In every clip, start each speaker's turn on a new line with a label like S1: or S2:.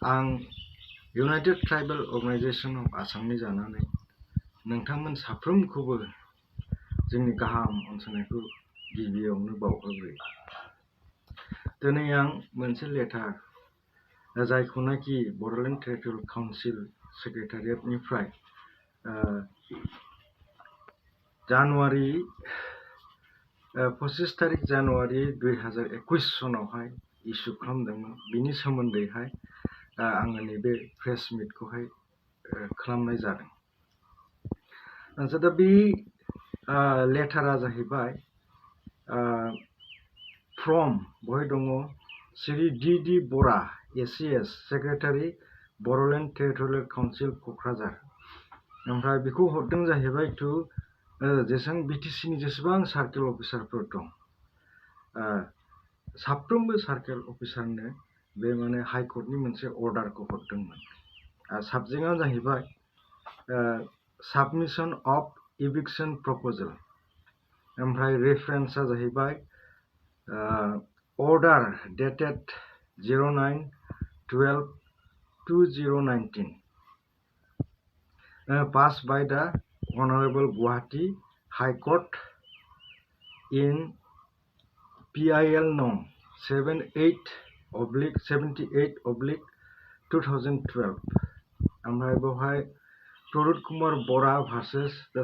S1: आं United tribal organisation of आसामनि जानानै नोंथांमोन साफ्रोमखौबो जोंनि गाहाम अनसायनायखौ गिबियावनो बावहरग्रोयो। दिनै आं मोनसे लेटार जायखौनाखि बड'लेण्ड टेरिटरियेल काउन्सिल सेक्रेटारियेटनिफ्राय जानुवारि 25 तारिख जानुवारि 2021 सनावहाय इस्यु खालामदोंमोन। बिनि सोमोन्दैहाय आङो नैबे प्रेस मिटखौहाय खालामनाय जादों। दा बे लेटारा जाहैबाय फ्रम बहाय दङ श्री डी बरा ACS secretary Bodoland territorial council Kokrajhar. ओमफ्राय बेखौ हरदों जाहैबाय टु जेसेबां BTC नि जेसेबां सार्केल अफिसारफोर दं साफ्रोमबो सार्केल अफिसारनो बे माने हाइकर्टनि मोनसे अर्डारखौ हरदोंमोन। साबजेक्टआ जाहैबाय साबमिशन अफ इभिक्सन प्रप'जेल। ओमफ्राय रेफारेन्सआ जाहैबाय order dated 09/12/2019 passed by the Honorable Guwahati High Court in PIL Nong 78/2012 ओमफ्राय बेवहाय प्रदुत कुमार बरा भार्सेस द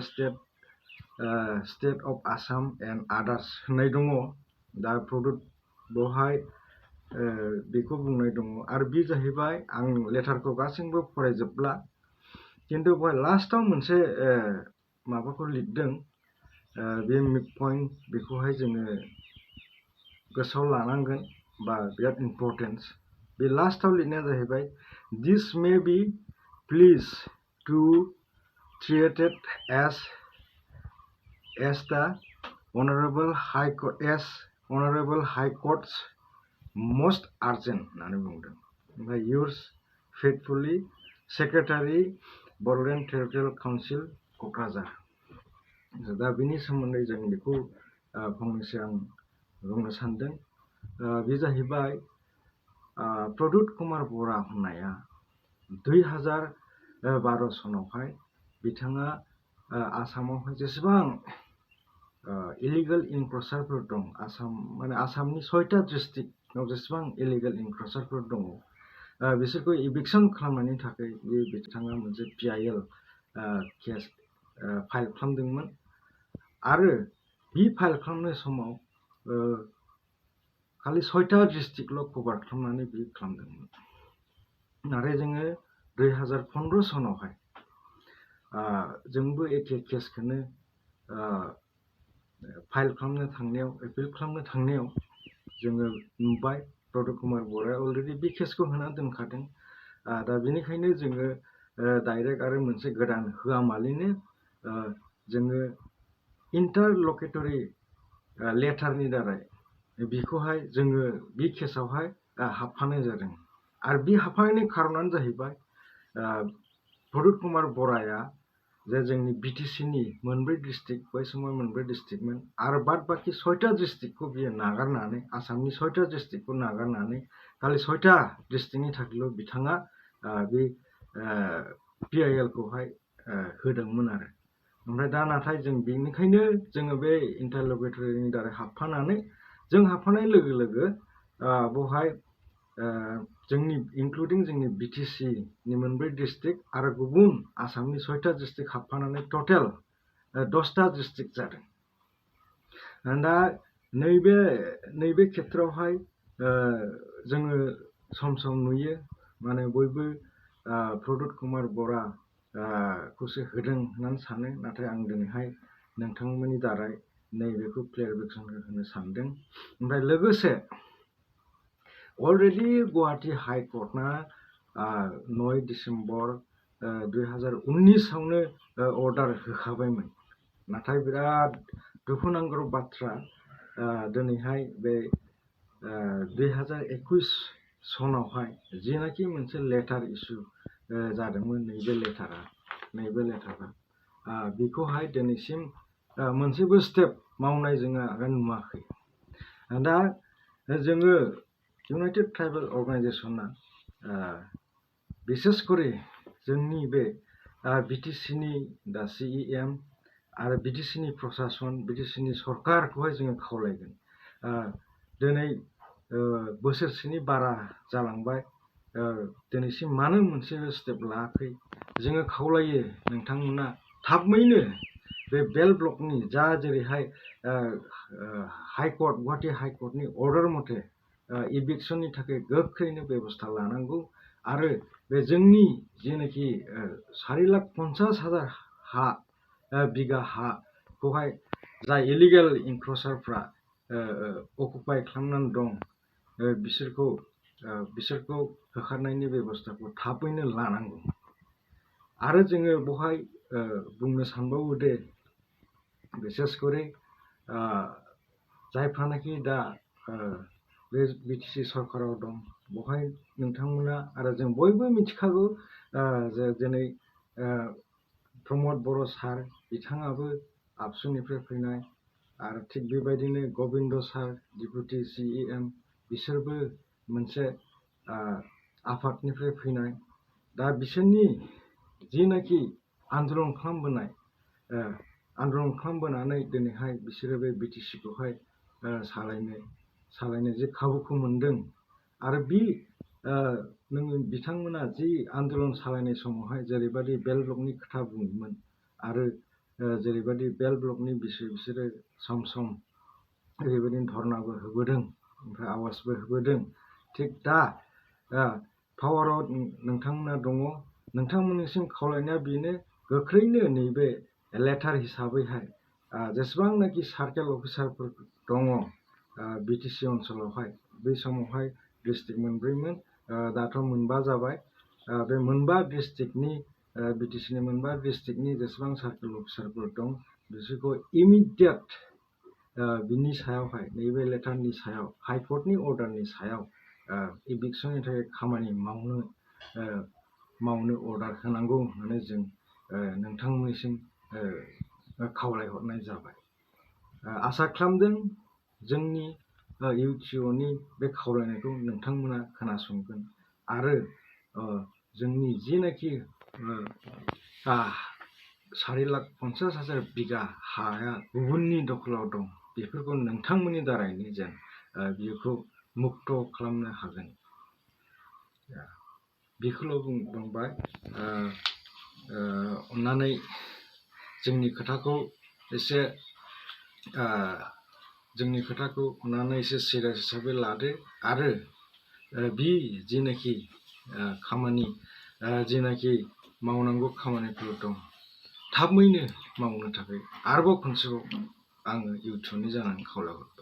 S1: स्टेट अफ आसाम एन्ड आदार्स होननाय दङ। दा प्रदुत बेवहाय बेखौ बुंनाय दङ आरो बे जाहैबाय आं लेटारखौ गासैबो फरायजोबला, किन्तु बेवहाय लास्टाव मोनसे माबाखौ लिरदों। बे मिड पइन्ट बेखौहाय जोङो गोसोआव लानांगोन बा बिराद इम्पर्टेन्स। बे लास्टाव लिरनाया जाहैबाय this may be please to treated as the Honorable High Court's most urgent होननानै बुंदों। ओमफ्राय yours faithfully secretary Bodoland territorial council Kokrajhar. दा बेनि सोमोन्दै जों बेखौ फंनैसो आं बुंनो सानदों। बे जाहैबाय प्रदुत कुमार बरा होननाया 2012 सनावहाय बिथाङा आसामावहाय जेसेबां इलिगेल इनक्रचारफोर दं, आसामनि 6टा डिस्ट्रिक्टआव जेसेबां इलिगेल इनक्रचारफोर दङ बिसोरखौ इभिक्सन खालामनायनि थाखाय बिथाङा मोनसे PIL केस फाइल खालामदोंमोन। आरो बे फाइल खालामनाय समाव खालि 6टा डिस्ट्रिक्टल' कभार खालामनानै बे खालामदोंमोन। नाथाय जोङो 2015 सनावहाय जोंबो एखे केसखौनो फाइल खालामनो थांनायाव एपिल खालामनो थांनायाव जोङो नुबाय प्रदुत कुमार बराया अलरेडि बे केसखौ होना दोनखादों। दा बेनिखायनो जोङो डाइरेक्ट आरो मोनसे गोदान होआमालिनो जोङो इन्टारलकेटरि लेटारनि दारै बेखौहाय जोङो बे केसावहाय हाबफानाय जादों। आरो बे हाबफानायनि खारनानो जाहैबाय प्रदुत कुमार बराया जे जोंनि BTC नि मोनब्रै डिस्ट्रिक्ट, बै समाव मोनब्रै डिस्ट्रिक्टमोन, आरो बाद बाखि 6टा डिस्ट्रिक्टखौ बियो नागारनानै, आसामनि 6टा डिस्ट्रिक्टखौ नागारनानै खालि 6टा डिस्ट्रिक्टनि थाखायल' बिथाङा बे PIL खौहाय होदोंमोन आरो। ओमफ्राय दा नाथाय जों बेनिखायनो जोङो बे इन्टारलकेटरिनि दारै हाबफानानै जों हाबफानाय लोगो लोगो बेवहाय जोंनि इनक्लुडिं जोंनि BTC नि मोनब्रै डिस्ट्रिक्ट आरो गुबुन आसामनि 6टा डिस्ट्रिक्ट हाबफानानै टटेल 10टा डिस्ट्रिक्ट जादों। दा नैबे खेत्रआवहाय जोङो सम सम नुयो माने बयबो प्रदुत कुमार बरा खौसो होदों होननानै सानो। नाथाय आं दिनैहाय नोंथांमोननि दारै नैबेखौ क्लियारिफिकेसन होनो सानदों। ओमफ्राय लोगोसे अलरेडि गुवाहाटी हाइ कर्टआ 9 डिसेम्बर 2019 आवनो अर्डार होखाबायमोन। नाथाय बिराद दुखुनांथाव बाथ्रा, दिनैहाय बे 2021 सनावहाय जिनाखि मोनसे लेटार इस्यु जादोंमोन, नैबे लेटारा बेखौहाय दिनैसिम मोनसेबो स्टेप मावनाय जोङो आगान नुवाखै। दा जोङो इउनाइटेड ट्राइबल अर्गेनाइजेसना बिसेस करि जोंनि बे बिटिसिनि दा CEM आरो बिटिसिनि प्रसासन बिटिसिनि सरकारखौहाय जोङो खावलायगोन दिनै बोसोरसेनि बारा जालांबाय दिनैसिम मानो मोनसेबो स्टेप लायाखै जोङो खावलायो नोंथांमोना थाबैनो बे बेल ब्लकनि जा जेरैहाय हाइकर्ट गुवाहाटी हाइकर्टनि अर्डार मथे इभिक्सननि थाखाय गोख्रैनो बेबस्था लानांगौ आरो बे जोंनि जेनाखि 4,50,000 हा बिगा हाखौहाय जाय इलिगेल इनक्रचारफ्रा अकुपाय खालामनानै दं बिसोरखौ होखारनायनि बेबस्थाखौ थाबैनो लानांगौ आरो जोङो बेवहाय बुंनो सानबावो दे बिसेस करि जायफ्रानाखि दा बे बिटिसि सरकाराव दं बेवहाय नोंथांमोना आरो जों बयबो मिथिखागौ जे दिनै प्रमद बर' सार बिथाङाबो आबसुनिफ्राय फैनाय आरो थिग बेबायदिनो गबिन्द सार डिपुटि CEM बिसोरबो मोनसे आफादनिफ्राय फैनाय दा बिसोरनि जिनाखि आन्दलन खालामबोनानै दिनैहाय बिसोरो बे बिटिसिखौहाय सालायनो जे खाबुखौ मोनदों आरो बिथांमोना जि आन्दलन सालायनाय समावहाय जेरैबायदि बेल ब्लकनि खोथा बुङोमोन आरो जेरैबायदि बेल ब्लकनि बिसोरो सम सम ओरैबायदिनो धर्नाबो होबोदों ओमफ्राय आवाजबो होबोदों थिग दा पावाराव नोंथांमोना दङ नोंथांमोननिसिम खावलायनाया बेनो गोख्रैनो नैबे लेटार हिसाबैहाय जेसेबांनाखि सार्केल अफिसारफोर दङ बिटिसि ओनसोलावहाय बै समावहाय डिस्ट्रिक्ट मोनब्रैमोन दाथ' मोनबा जाबाय बे मोनबा डिस्ट्रिक्टनि बिटिसिनि मोनबा डिस्ट्रिक्टनि जेसेबां सार्केल अफिसारफोर दं बिसोरखौ इमिडियेट बिनि सायावहाय नैबे लेटारनि सायाव हाइकर्टनि अर्डारनि सायाव इभिक्सननि थाखाय खामानि मावनो अर्डार होनांगौ होननानै जों नोंथांमोननिसिम खावलायहरनाय जाबाय आसा खालामदों जोंनि UTOनि बे खावलायनायखौ नोंथांमोना खोनासंगोन आरो जोंनि जिनाखि 4,50,000 बिगा हाया गुबुननि दखलाव दं बेफोरखौ नोंथांमोननि दारैनो जेन बेखौ मुक्त खालामनो हागोन बेखौल' बुंबाय अन्नानै जोंनि खोथाखौ अन्नानै एसे सिरियास हिसाबै लादो आरो बे जिनाखि खामानि जिनाखि मावनांगौ खामानिफोर दं थाबैनो मावनो थाखाय आरोबाव खनसेबाव आङो UTOनि जानानै खावलायहरबाय